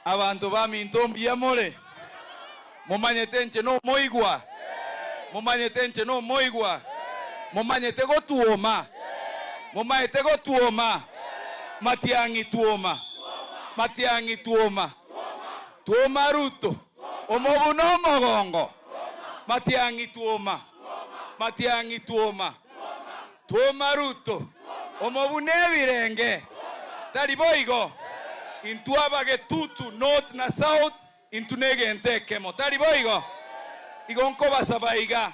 Abanto baminto mbuya more? Momanyete inche nomoigwa? Momanyete inche nomoigwa? Momanyete gotwoma? Momaete gotwoma? Matiang'i twoma! Matiang'i twoma! Twoma Ruto, omobuna omogongo! Matiang'i twoma! Matiang'i twoma! Twoma Ruto, omobuna ebirenge! Tari boigo? Intwe abagetutu North na South intwe negento ekemo, tari boigo? Igo nkobasaba iga,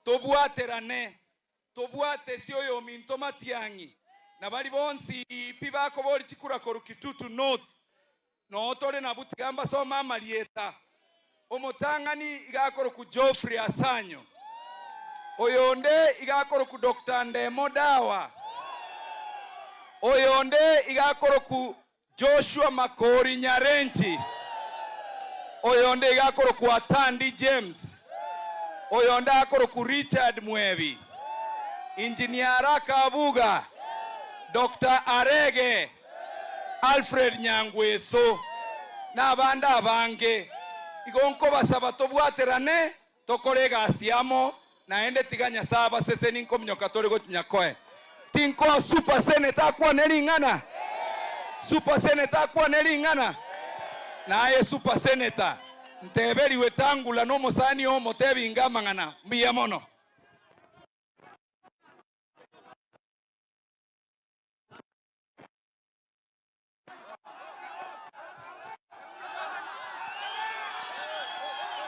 tobwaterane, tobwatesie oyominto Matiang'i, na baria bonsi pi bakoboria chikura korwa Kitutu North, Noo tore nabwo tiga mbasome amarieta. Omotang'ani iga akorokwa Geoffrey Asanyo, oyonde iga akorokwa Doctor Ndemo Dawa, oyonde iga akorokwa Joshua Makori Nyarenchi, oyonde iga akorokwa Atandi James, oyonde akorokwa Richard Mwebi, Engineer Araka Abuga, Doctor Arege, Alfred Nyangweso, na abande abange. Igo nkobasaba tobwaterane tokore egasi amo, naende tiga Nyasae abasesenie nkominyoka tore gochia Nyakoe. Tinkoa super senator akwane ring'ana? Super senator akwane ring'ana? Naye super senator, nteberiwe tangula nomosani oo omotebi inga amang'ana. Mbuya mono.